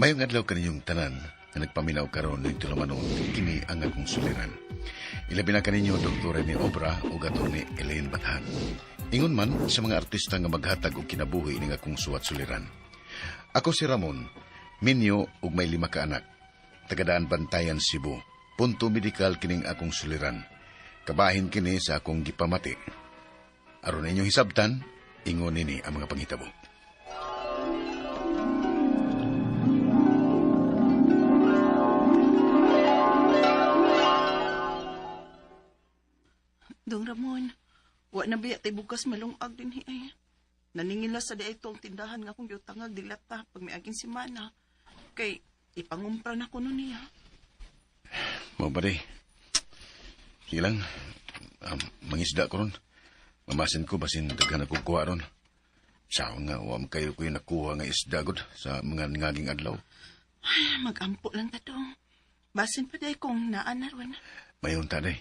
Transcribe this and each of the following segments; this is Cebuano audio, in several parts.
Mayong adlaw kaninyong tanan nga nagpaminaw karon ning tulumanon, kini ang akong suliran. Ilabi na kaninyo Dr. Rene Obra ug Atty. Elaine Bathan. Ingon man sa mga artista nga maghatag og kinabuhi ning akong suwat suliran. Ako si Ramon, minyo ug may 5 ka anak. Tagadaan Bantayan, Cebu. Punto medikal kining akong suliran. Kabahin kini sa akong gipamati. Aron inyong hisabtan, ingon nini ang mga panghitabo. Dong Ramon, wa na biya tay bukas malungag din hi ay. Naningila sa di itong tindahan nga akong giutangag dilata pag miaging semana. Kay ipangumpra na ko nun niya. Mao ba day? Sige lang, mangisda ko ron. Mamasin ko basin daghan ako kuha ron. Saon nga, wa man kayo ko yung nakuha nga isda gud sa mga ngaging adlaw. Ay, magampo lang ta dong. Basin pa day kung naa na ron. Mayon ta day.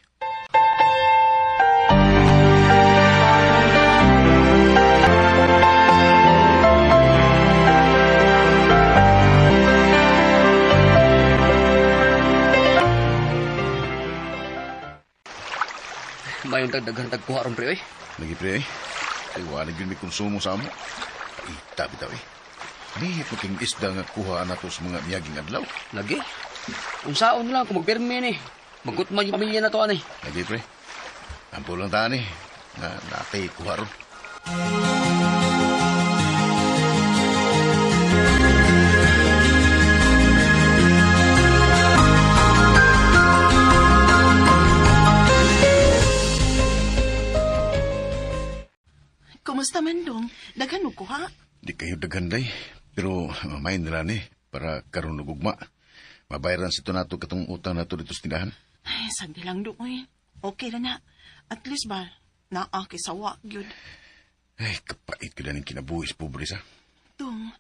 Mayon tagdaghan tagkuha ron pre oy. Lagi pre oy. Ay wala gyud may konsumo sa amo. Paita bitaw eh. Nihit mo king isda nga kuha nato sa mga miyaging adlaw. Lagi. Unsaon lang kung magpirmi ni. Magutman yung pamilya na to ani. Lagi pre. Ampo lang ta ani na natay kuha ron. Kumusta man dong? Daghan mo kuha? Di kayo daghan day. Pero mamayin nila ni para karon og ugma. Mabayaran sa ito nato katong utang nato dito sa tindahan. Ay, sagdi lang dong oy. Okay ra na. At least ba, naa kay sawa gyud. Ay, kapait ko na ng kinabuhis, pobre sa. Dong.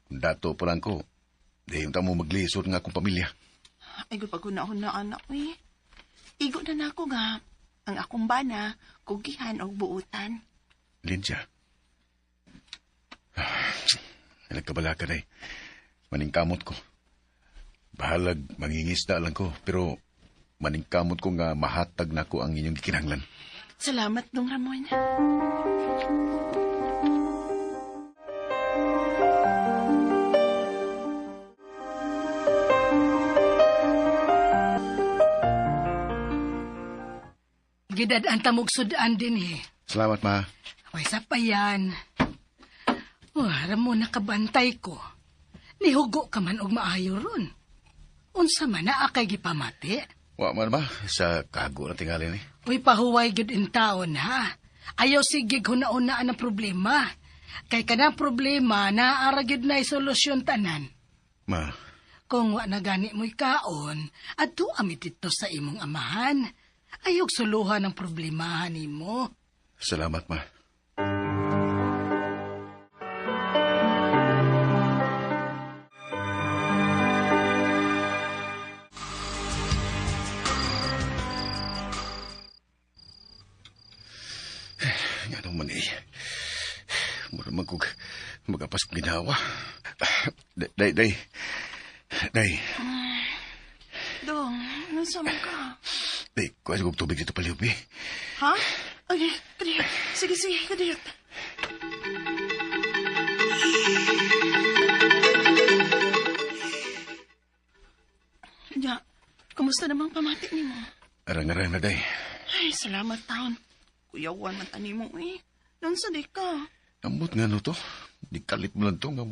Kung dato pa lang ko, di yung tamo maglisod nga akong pamilya. Ay, gud pag una anak oy. Igo na nako nga ang akong bana, kugihan og buutan. Linsya. Ay, nagkabala ka na eh. Maningkamot ko. Bahalag, mangingisda lang ko, pero maningkamot ko nga mahatag na ko ang inyong gikinahanglan. Salamat, Dong Ramon. Gidad-an tamog sudan din eh. Salamat, ma. Way sa pa yan. Oh, Ramon, nakabantay ko. Nihugo ka man og maayo ron. Unsa man na akay gipamati? Wa man, ma. Sa kago na tingali ni. Uy, pahuway gyud in taon, ha? Ayaw sige huna-unaan ang problema. Kay kanang problema, naaara gyud na solusyon tanan. Ma. Kung wa na gani mo'y kaon, adto ami didto sa imong amahan. Ayog suluhan ang problemahan nimo. Salamat, ma. Nga naman eh. Mura man kog magapas kong ginawa. Day, day. Day. Dong, nasa man ka? Day, kuha sa kong tubig dito palihog, eh. Ha? Okay, kadiyot. Sige, sige, kadiyot. Ya, kumusta namang pamati nimo? Arang-arang na, day. Ay, salamat, taon. Kuyawan man tani mo, eh. Nansa di ka? Ambot nga no to. Di kalit mo lang to nga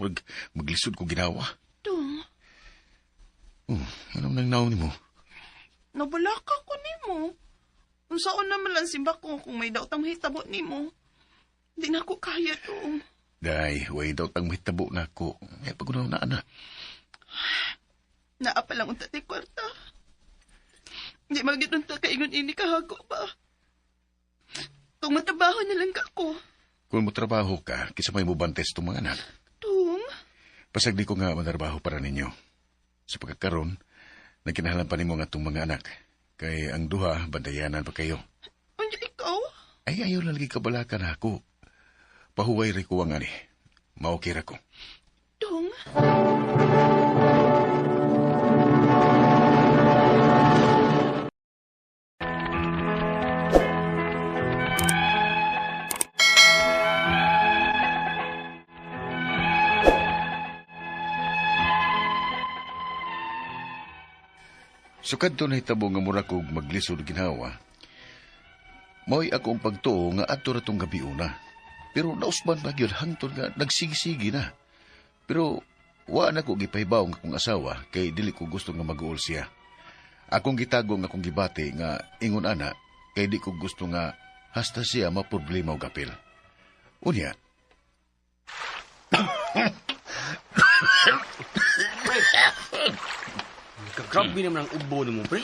maglisod ko ginawa. Dong. Oh, anong nang naon nimo? Nabalaka ko nimo. Unsaon naman lang simba ko kung may daotang mahitabo nimo. Di na ko kaya to. Day, way daotang mahitabo na ako. Ay, pag-unaw na, ana. Naa pa lang unta ti kwarta. Di magyud unta kaingon ini kahago ba. Kung matrabaho na lang ka ko. Kung motrabaho ka, kisa may mubantes itong mga anak. Tung? Pasagdi ko nga matrabaho para ninyo. Sa pagkakaroon, nagkinahalan pa nimo nga itong mga anak. Kay ang duha, bandayanan pa kayo. Unya ikaw? Ay, ayaw na lagi kabalakan ako. Pahuway rin ko ang ani. Maokir ako. Dong? So kadto nahitabo nga mura kog maglisod ginhawa. Mao'y ako ang pagtuo nga adto ra tong gabi una. Pero nausban pa gyud hangtod nga nagsigisigi na. Pero wa na ko gipahibaw nga akong asawa kay dili ko gusto nga mag-uol siya. Akong gitago nga akong gibati nga ingon ana kay di ko gusto nga hasta siya maproblema og apil. Unya, Kagrabe naman ang ubo nimo, pre.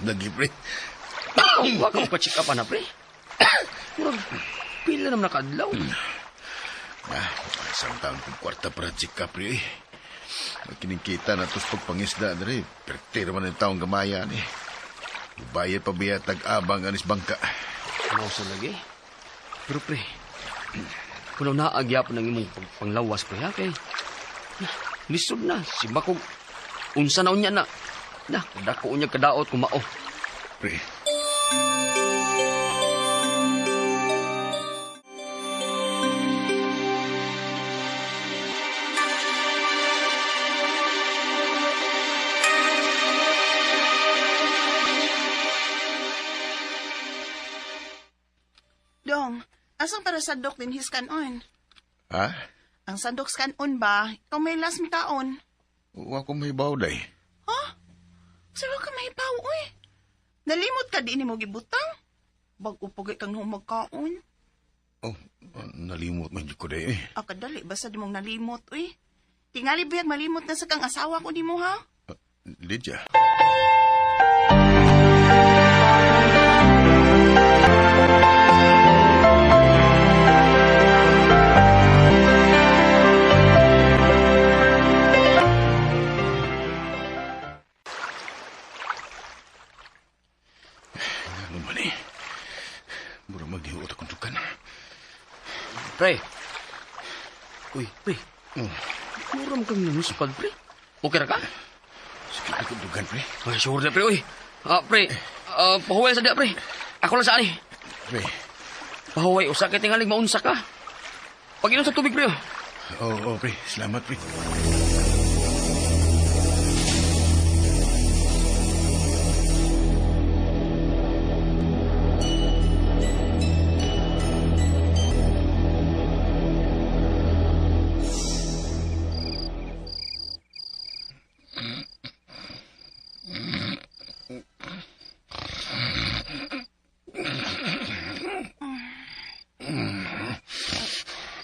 lagi pre. Wa ka pa-check up ana, pre. Murag pila naman nakadlaw. Ah, isang taon kong kwarta para check up pre. Makiningkita na tos pagpangisda dre. Pertira man ang taong gamaya ni. Bayad pa biya tag-abang anis bangka. Mao sa lagi. Pero pre, kuno naagyapon ang imong panglawas pre ha kay lisod na si bakog unsa na unya na. Na, dako unya kadaot kumao. Pre, Dong, asang para sandok din his kanon? ha? Ang sandok sa kanon ba? Ikaw may last mitaon. Wa ko mahibaw day. Ha? Sino ka may paw, uy? Nalimot ka din mo gibutang? Bag-o pagay kang humagkaon. Oh, nalimot man jud ko day eh. Ah, kadali, basta di mong nalimot, uy. Tingali biyag malimot na sa kang asawa ko di mo, ha? Lydia. Ano man eh. Mura maghiuot akong dukan. Pre. Uy, pre. Mura man kang nanuspad, pre. Okay ra ka? Sakit akong dukan, pre. Ay, sure na, pre, uy. Ah, pre, pahuway sa diya, pre. Ako lang sa ani. Pre. Pahuway, usa kay tingalig maunsa ka. Pag-inom sa tubig, pre. Oh. Oo, oh, pre. Salamat, pre.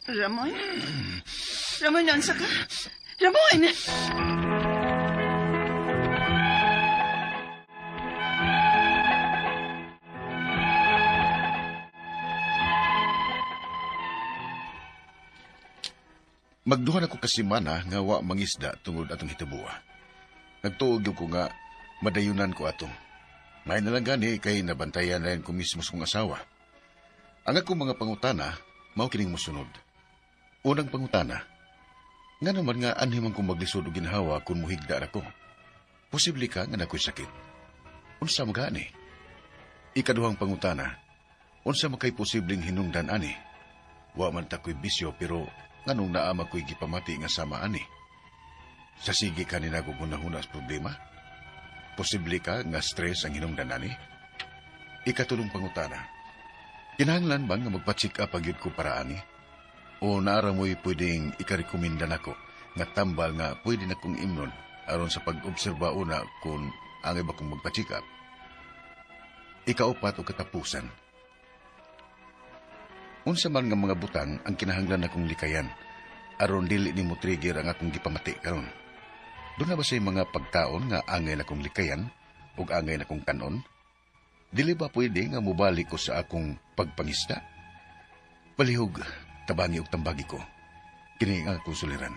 Ramon? Ramon, nansa ka? Ramon! Magduha na ko kasimana nga wa mangisda tungod atong hitabuwa. Nagtuog gyud ko nga madayunan ko ato. May na lang gani kay nabantayan na ko mismo sa kong asawa. Ang akong mga pangutana, mao kining mosunod. Unang pangutana, nga naman nga anhi man kong maglisod og ginhawa kung muhigda ra ko. Posible ka nga nakoy sakit. Unsa magani? Ikaduhang pangutana, unsa makay posibleng hinungdan ani? Wa man ta ko'y bisyo pero nganong naama ko'y gipamati nga sama ani? Sa sige ka ni nagugunahuna sa problema? Posible ka nga stress ang hinungdan ani? Ikatulong pangutana, kinahanglan ba nga magpa-check up agyud ko para ani? O naara mo'y pwedeng ikarekomenda nako nga tambal nga pwede na kong imnon aron sa pag-obserba una kung ang iba kong magpa-check up? Ikaupat o katapusan, unsa man nga mga butang ang kinahanglan akong likayan aron dili nimo trigger ang akong gipamati karon. Doon na ba say mga pagkaon nga angay na kong likayan ug angay na kong kanon? Dili ba pwede nga mobalik ko sa akong pagpangisda? Palihog, tabangi og tambagi ko. Kini ang akong suliran.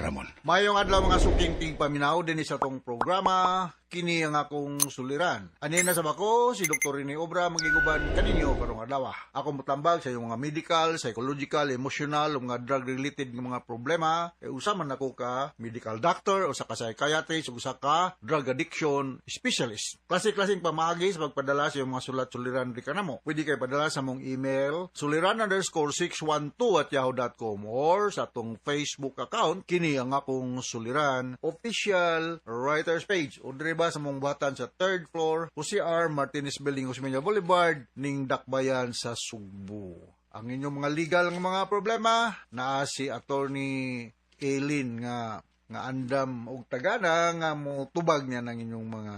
Ramon. Mayong adlaw mga suking ting paminaw dinhi sa tong programa kini ang akong suliran. Ani na sa bako si Dr. Rene Obra magiguban kaninyo karong adlaw. Ako motambag sa iyong mga medical, psychological, emotional ug mga drug related nga mga problema. E usa man nako ka medical doctor, usa ka psychiatrist, ug usa ka drug addiction specialist. Klase-klaseng pamaagi sa pagpadala sa iyong mga sulat suliran di kanamo. Pwede kay padala sa mong email suliran_612@yahoo.com or sa atong Facebook account kini ang akong suliran official writers page. O dire ba sa mong buhatan sa third floor, Jose R. Martinez Building, Osmeña Boulevard, ning Dakbayan sa Sugbo. Ang inyong mga legal nga mga problema, naa si Attorney Eileen nga nga andam og tagana nga motubag niya ng inyong mga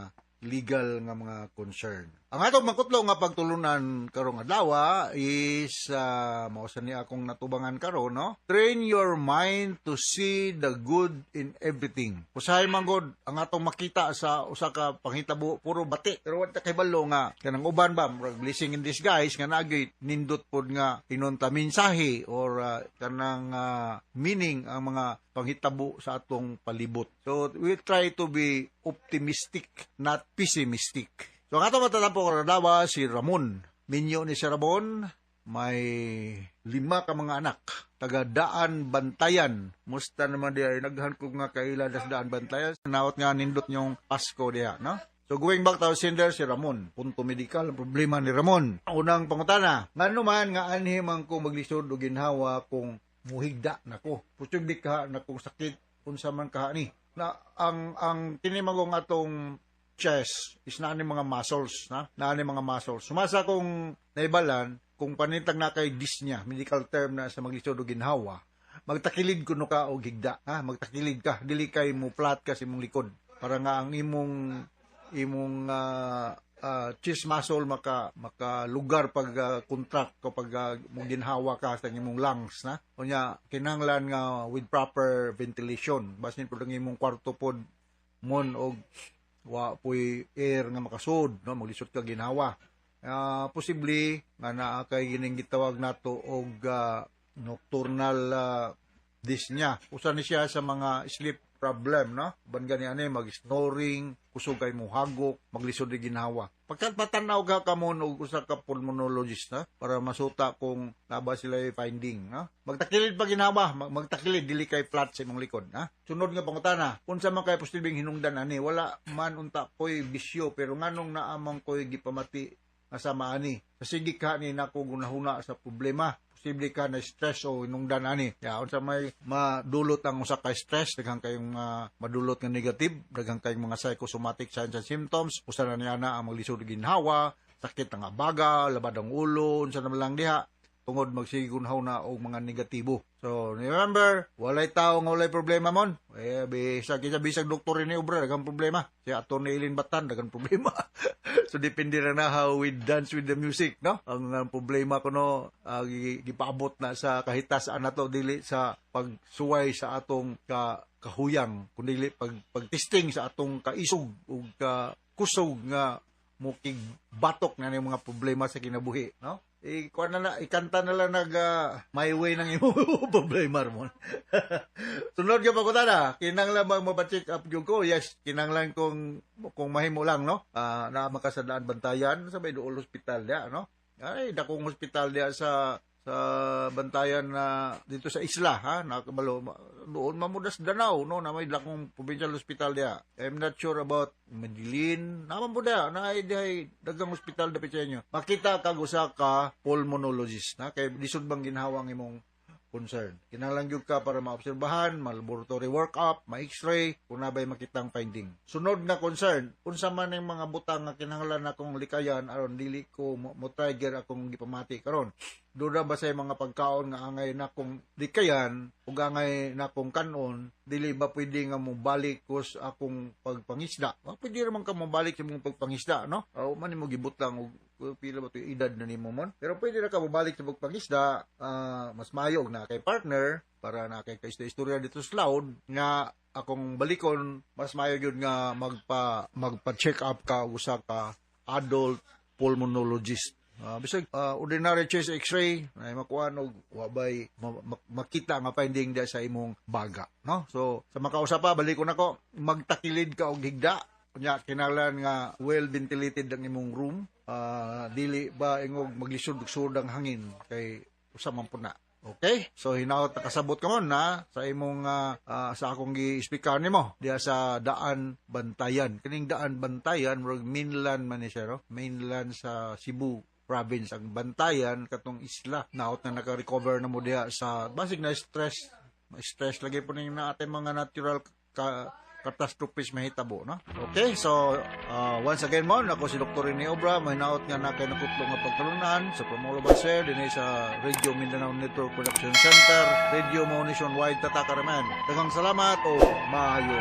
legal nga mga concern. Ang atong makutlo nga pagtulunan karong adlaw is mao sa ni akong natubangan karon, no? Train your mind to see the good in everything. Usahay man gud ang atong makita sa usa ka panghitabo puro bati. Pero wa ta kahibalo nga kanang uban ba murag blessing in disguise nga naagay nindot pod nga inunta mensahe or kanang meaning ang mga panghitabo sa atong palibot. So we try to be optimistic, not pessimistic. So ang atong matatampo karon adlaw si Ramon. Minyo ni si Ramon, may lima ka mga anak. Taga Daan Bantayan. Musta naman diya, naghan ko nga kaila das Daan Bantayan. Naot nga nindot yung Pasko diya, no? So going back to our sender, si Ramon. Punto medikal ang problema ni Ramon. Unang pangutana, ngano man nga anhi man ko maglisod og ginhawa kung muhigda nako? Posible ka na kung sakit unsa man ka ni. Na ang kini magong atong chest is naa ni mga muscles, na naa ni mga muscles. Sumasa kung naibalan, kung panitag na kay dyspnea, medical term na sa maglisod og ginhawa, magtakilid kuno ka og higda, ha? Magtakilid ka, dili kay mo flat ka sa imong likod para nga ang imong imong chest muscle maka makalugar pag contract kapag mo ginhawa ka sa imong lungs na. Unya kinahanglan nga with proper ventilation, basin pud ang imong kwarto pod mon og wa puy air nga makasud, no, maglisod ka ginhawa. Posible nga naa kay gining gitawag nato og nocturnal dyspnea. Usa ni siya sa mga sleep problem, no? Ban gani ani mag-snoring, kusog kay mo hagok, maglisod og ginhawa. Pagkat patanaw ka kamon og usa ka pulmonologist na para masuta kung naba sila finding, no? Magtakilid pa ginhawa, magtakilid dili kay flat sa imong likod, ha? Sunod nga pangutana, unsa man kay posibleng hinungdan ani? Wala man unta koy bisyo pero nganong naa man koy gipamati nga sama ani? Sa sige ka ni nako gunahuna sa problema, posible ka na stress o hinungdan ani. Ya, unsa may madulot ang usa ka stress, daghan kayong madulot nga negative, daghan kayong mga psychosomatic signs and symptoms. Usa na niya na ang maglisod og ginhawa, sakit ang abaga, labad ang ulo, unsa naman lang diha tungod magsigunhaw na og mga negatibo. So, remember, walay tao nga walay problema mon. Eh, bisag isa bisag doktor ni obra, daghang problema. Si Atty. Eileen Batan, daghang problema. So, depende na na how we dance with the music, no? Ang problema ko, no, gipaabot na sa kahitas-an nato dili sa pagsuway sa atong kahuyang, kundi pag pagtesting sa atong kaisog ug ka kusog nga mukig batok na ning mga problema sa kinabuhi, no? Ikuan na na, ikanta na lang nag my way ng imo problema mo. Sunod nga pangutana, kinahanglan bang mapa-check up gyud ko? Yes, kinahanglan kung mahimo lang, no? Na makasadaan Bantayan sa may duol hospital dia, no? Ay, dakong hospital dia sa Bantayan na dito sa isla, ha, nakabalo doon mamudas Danao, no, na may dakong provincial hospital dia. I'm not sure about Medellin, naman po dia na ay dihay daghang hospital dapit sa inyo. Makita kag usa ka pulmonologist na kay lisod bang ginhawa ang imong concern. Kinahanglan gyud ka para maobserbahan, ma-laboratory workup, ma-x-ray, kung nabay makitang finding. Sunod na concern, unsa man ang mga butang nga kinahanglan akong likayan aron dili ko mo trigger akong gipamati karon? Doon ba sa mga pagkaon nga angay nakong likayan ug angay nakong kanon, dili ba pwede nga mobalik ko sa akong pagpangisda? Wa pwede raman ka mobalik sa imong pagpangisda, no? O man nimo gibutang og pila ba to edad na nimo mon? Pero pwede ra ka mobalik sa pagpangisda, mas maayo og na kay partner para na kay istorya dito sa loud nga akong balikon, mas maayo gyud nga magpa check up ka og usa ka adult pulmonologist. Bisag ordinary chest x-ray na makuha og wa bay makita nga finding dia sa imong baga, no? So sa makausa pa, balikon nako, magtakilid ka og higda. Unya kinahanglan nga well ventilated ang imong room. Dili ba ingog maglisod-sud ang hangin kay usa man pud na. Okay? So hinaot nakasabot ka mon na sa imong sa akong gi-speaker nimo diha sa Daan Bantayan. Kining Daan Bantayan murag mainland man ni siya, no? Mainland sa Cebu province ang Bantayan, katong isla. Naot na naka-recover na mo diha sa basig na stress. Stress lagi po ning natin mga natural ka catastrophes mahitabo, no? Okay, so once again mo, ako si Dr. Rene Obra, mahinaot nga na kay nakutlo nga pagkalunan sa Promolo Baser, dinhi sa Radio Mindanao Network Production Center, Radio Mo Nationwide, Tatakaraman. Daghang salamat o maayo.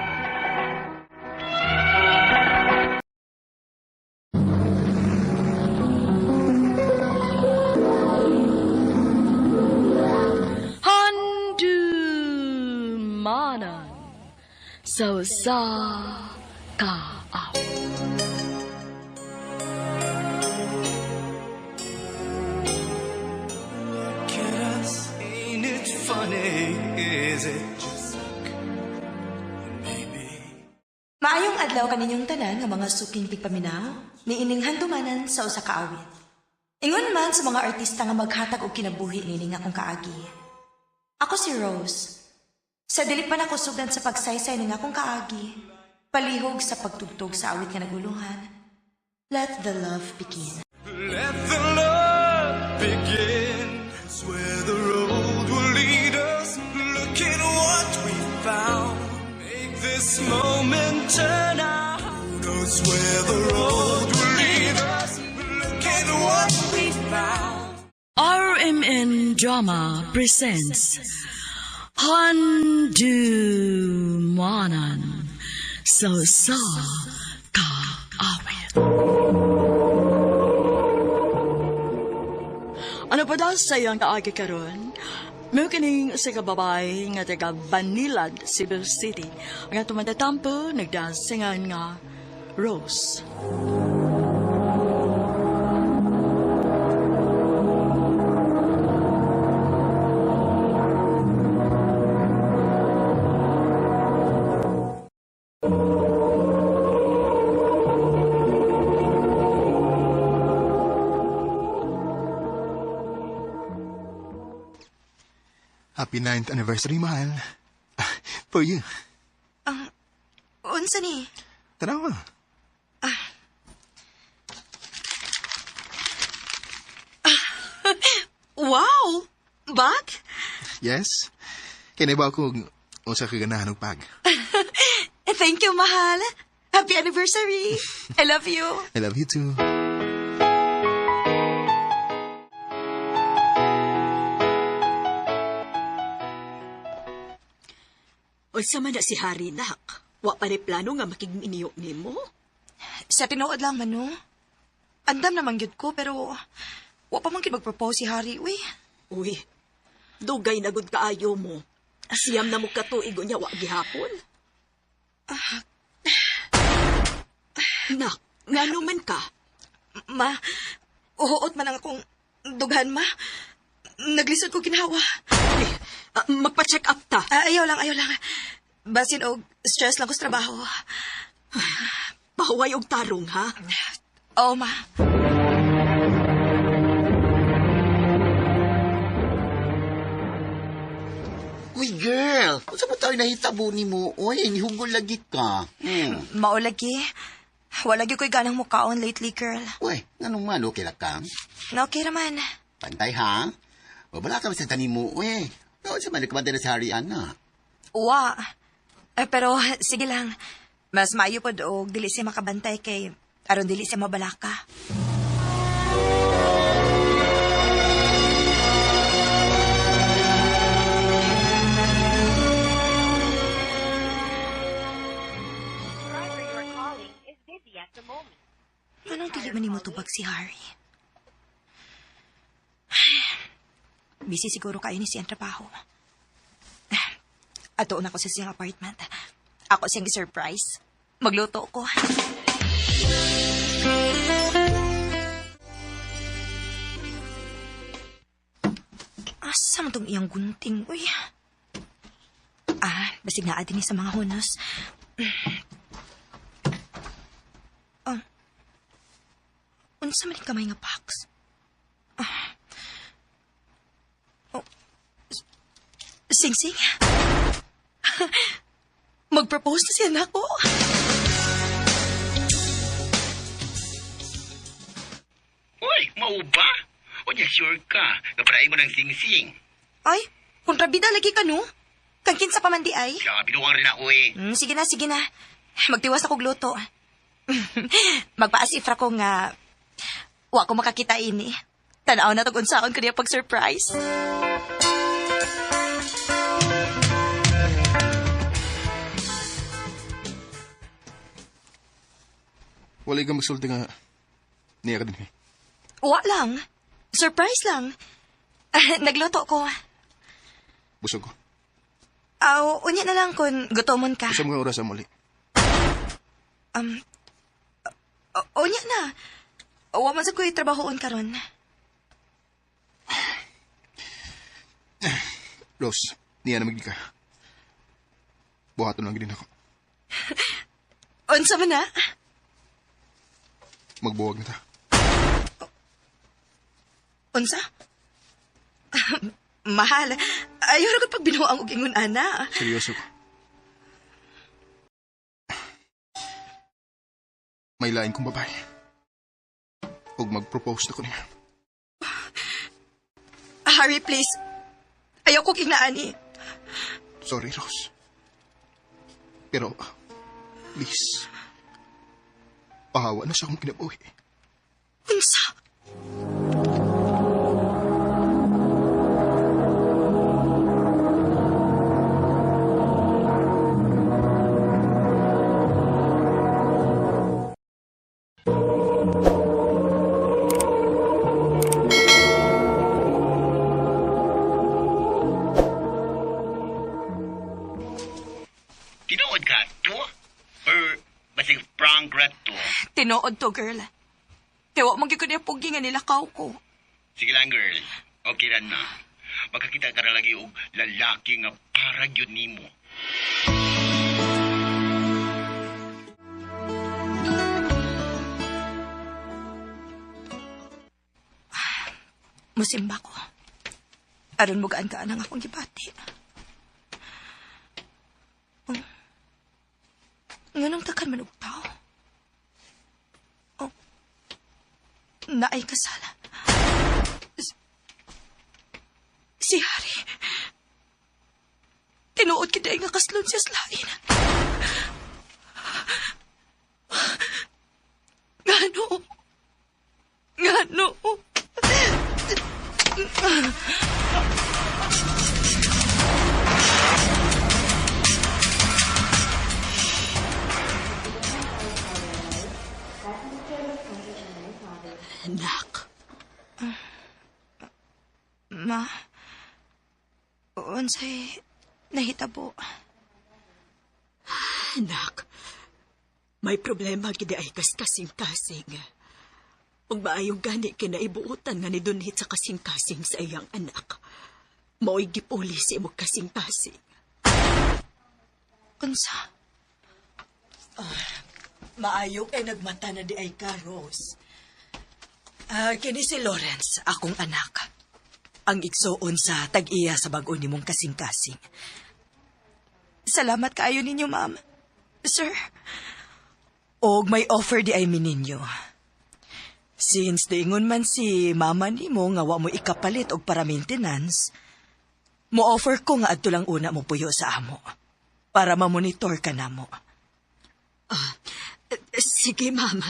Handumanan sa usa ka awit. Look at us, ain't it funny? Is it just luck? Maybe. Maayong adlaw kaninyong tanan nga mga suking tigpaminaw, niining handumanan sa usa ka awit. Ingon man sa mga artista nga maghatag og kinabuhi nining akong kaagi. Ako si Rose. Sa dili pa nako sugdan sa pagsaysay ning akong kaagi, palihog sa pagtugtog sa awit nga nagulungan. Let the love begin. Let the love begin. It's where the road will lead us. Look at what we found. Make this moment turn out. Who knows where the road will lead us? Look at what we found. RMN Drama presents Handumanan sa usa ka awit. Ano pa daw sa iyang kaagi karon? Mao kining usa ka babae nga taga Banilad, Cebu City. Ang atong matatampo nagdasingan nga Rose. Happy 9th anniversary, mahal. For you. Unsa ni? Tanawa. Wow! Bag? Yes? Kaya ba ako usa ka ganahan og bag? Thank you, mahal. Happy anniversary. I love you. I love you too. Unsa man na si Harry nak? Wa pa ni plano nga makigminiyo nimo? Sa tinuod lang man, no? Andam naman gyud ko, pero wa pa man gyud mag-propose si Harry, uy. Uy, dugay na gud kaayo mo. Siyam na mo katuig unya wa gihapon. Nak, ngano man ka? Ma, uhuot man ang akong dughan, ma. Naglisod ko ginawa. Ay, magpa-check up ta. Ah, ayaw lang, ayaw lang. Basin og stress lang ko sa trabaho. Pahuway og tarong ha. Oo, ma. Uy, girl! Unsa ba tayo nahitabo ni mo? Uy, nihugol lagi ka. Maulagi. Wala gyud ko'y ganang mukaon lately, girl. Uy, nganong man, okay lang ka? Na okay raman. Pantay, ha? Wala ka sa tanim mo, uy. No, sa man, nagkamantay na si Harry, ana. Wa. Eh, pero sige lang. Mas maayo pod og dili siya makabantay kay aron dili siya mabalaka. Anong dili man nimo tubag si Harry? Busy siguro kayo ni siyang trabaho. Ato na ko sa siyang apartment. Ako siyang surprise. Magluto ko. Asa man tong iyang gunting? Uy. Ah, basig naa din ni sa mga hunos. Ah. Unsa man ni kamay nga box? Ah. Oh. Sing Sing? Mag-propose na siya nako. Uy, mao ba? Unya, sure ka. Kaparay mo ng sing-sing. Ay, kontrabida lagi ka no? Kang kinsa pa man di ay. Siya, binuwang rin ako eh. Sige na, sige na. Magtiwas ako gluto. Magpaasifra ko nga wa ko makakita ini. Tanaw na tog unsaon ko niya pag-surprise. Wala ka magsulti nga niya ka din eh. Wa lang. Surprise lang. Nagluto ko. Busog ko. Aw, unya na lang kung gutomon ka. Usa mga oras muli. Unya na. Wa man sa ko'y trabahoon karon. Rose, niya na magdi ka. Buhaton lang din ako. Unsa man na? Magbuwag na ta. Unsa? Mahal. Ayaw na ko pagbinuang og ingon ana. Seryoso ko. May lain kong babae. Ug mag-propose na ko niya. Harry, please. Ayaw ko kinaani. Sorry, Rose. Pero, please, pahawa na sa akong kinabuhi. Unsa? Tinuod ka to? Or basig prank rat to? Tinuod to, girl. Kaya wa man gyud ko niya pugi nga nilakaw ko. Sige lang, girl. Okay ran na. Makakita ka na lagi og lalaki nga para gyud nimo. Musimba ko. Aron mo gaan ka ang akong gibati. Oh. Nganong takan man og tao? Oh. Naay kasala. Si Harry. Tinuod kita nga kaslon siya sa lain. Ngano? Ngano? Anak. Ma, unsay nahitabo? Anak, may problema gid ay kas kasing-kasing. Ug maayong gani kinaibuotan nga nidunhit sa kasing-kasing sa iyang anak. Mao'y gipuli si imong kasing-kasing. Unsa? Maayo kay nagmata na di ay ka, Rose. Kini si Lawrence, akong anak. Ang igsoon sa tag-iya sa bag-o nimong kasing-kasing. Salamat kaayo ninyo, ma'am. Sir, Og may offer di ay mininyo. Since diingon man si mama nimo nga wa mo ikapalit og para maintenance, mo offer ko nga adto lang una mo puyo sa amo para ma-monitor ka namo. Sige, ma'am.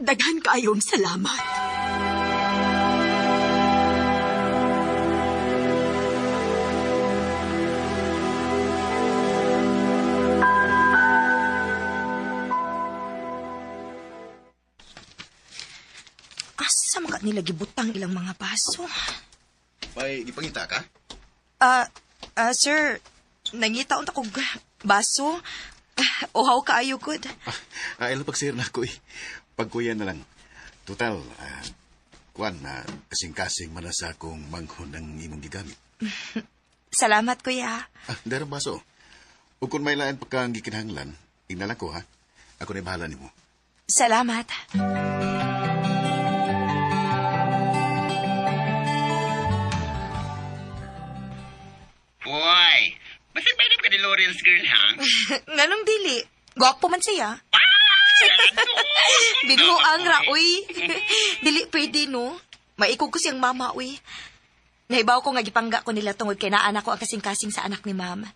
Daghan kaayong salamat. Asa man ka nila gibutang ilang mga baso? May gipangita ka? Sir, nangita unta kog baso. Uhaw kaayo gud. Ilo pagsir na ko eh. Pagkuya na lang. Total, kuan na kasing-kasing man na sa akong manghon ng imong gigamit. Salamat, kuya. Darang baso. Ug kung may lain pa kang gikinahanglan, inala ko ha. Ako na bahala nimo. Salamat. Boy, basig may ka ni Lawrence girl, ha? Nganong dili? Gwapo man siya. Binuang ra, uy. Dili pwede, no? Maikog ko siyang mama, uy. Nahibaw ko nga gipangga ko nila tungod kay naanak ko ang kasing-kasing sa anak ni ma'am.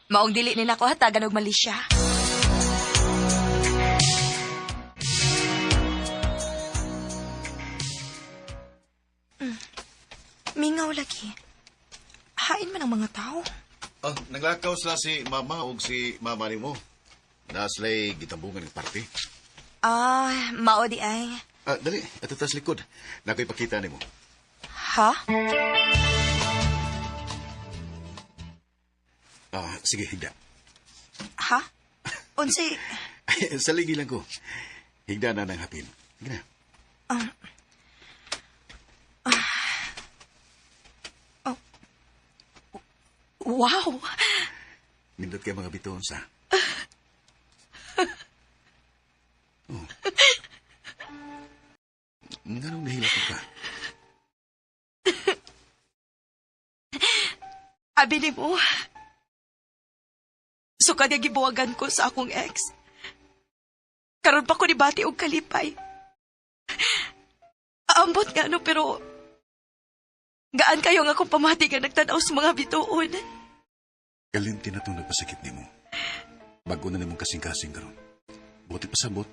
Maong dili ni nako hatagan og malisya. Mingaw lagi. Hain man ang mga tao. Ah, naglakaw sila si mama o si mama nimo. Na sila'y gitambungan ng party. Ah, mao di ay. Ah, dali, ato tas likod. Nako'y pakita nimo. Ha? Ah, sige, higda. Ha? Unsay Saligi lang ko. Higda na ng hapin. Sige na. Wow! Nindot kay mga bituon sa. Oh. Nganong nahilak ka? Abi ni mo. Sukad nga gibuwagan ko sa akong ex. Karon pa ko ni bati og kalipay. Aambot nga no, pero gaan kayo nga akong pamati nga nagtanaw sa mga bituon. Kalimti na itong nagpasakit nimo. Bago na nimong kasing-kasing karon. Buti pasabot,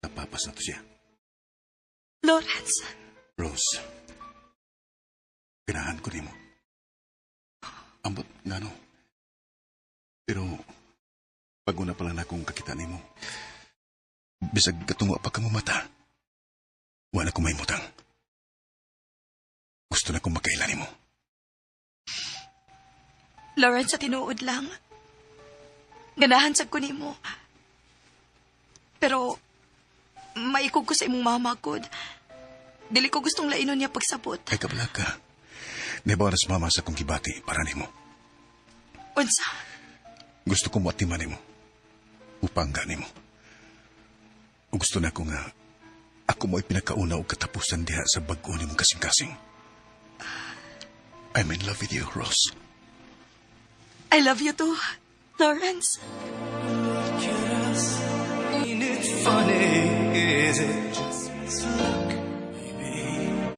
napapas na to siya. Lawrence, Rose, ganahan ko nimo. Ambot nga no. Pero, bago na pala na akong kakita nimo. Bisag katungo pa ka mo mata. Wala ko mahimutang. Gusto na kong makaila nimo. Lawrence, sa tinuod lang. Ganahan sad ko nimo. Pero, maikog ko sa imong mama, god. Dili ko gustong lainon niya pagsabot. Ay kabala ka. Nibaw na sa mama sa akong gibati para nimo. Unsa? Gusto ko moatiman nimo. Upangga nimo. Ug gusto na ko nga ako mo'y pinakauna og katapusan diha sa bag-o nimong kasing-kasing. I'm in love with you, Rose. I love you too, Lawrence. Look at us. Ain't it funny? Is it just luck? Maybe.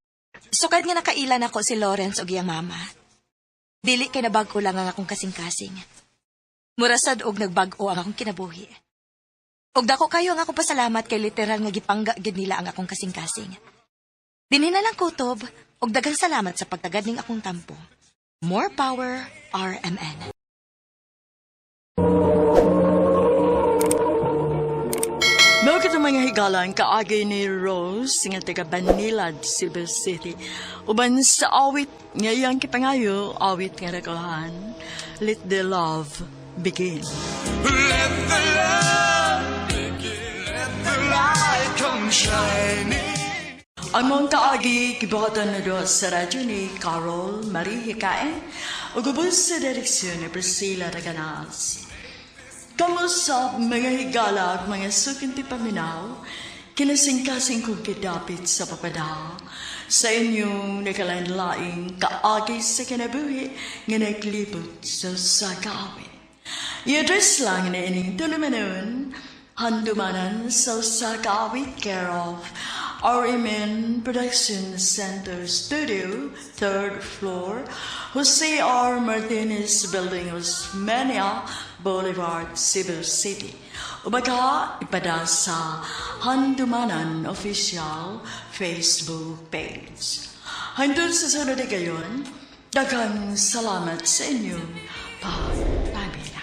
Sukad nga nakailan ako si Lawrence og iyang mama. Dili kay nabag-o lang ang akong kasing-kasing. Murasad og nagbag-o ang akong kinabuhi. Og dako kayo ang akong pasalamat kay literal nga gipangga gid nila ang akong kasing-kasing. Dinhi na lang kutob og daghang salamat sa pagtagad ning akong tampo. More power, RMN. Mao kitong mga higalan kaagay ni Rose nga taga Banilad, Cebu City. Uban sa awit nga iyang kipangayo, awit nga nagulahan. Let the love begin. Let the love begin. Let the light come shining. Ang mong kaagi, gibuhatan na doon sa radyo ni Carol Marie Hikain ug ubos sa direksyon ni Priscilla Reganas. Kamusta mga higala at mga sukinti paminaw, kinasingkasing kong kidapit sa papada sa inyong nakalain-laing kaagi sa kinabuhi nga naglibot sa sakaawit. I-address lang na ining tulumanon, handumanan sa Sakaawit, care of RMN Production Center Studio, third floor, Jose R. Martinez Building, Osmeña Boulevard, Cebu City. O baka ipada sa Handumanan Official Facebook page. Hangtod sa sunod na gayon, daghang salamat sa inyong pagpabila.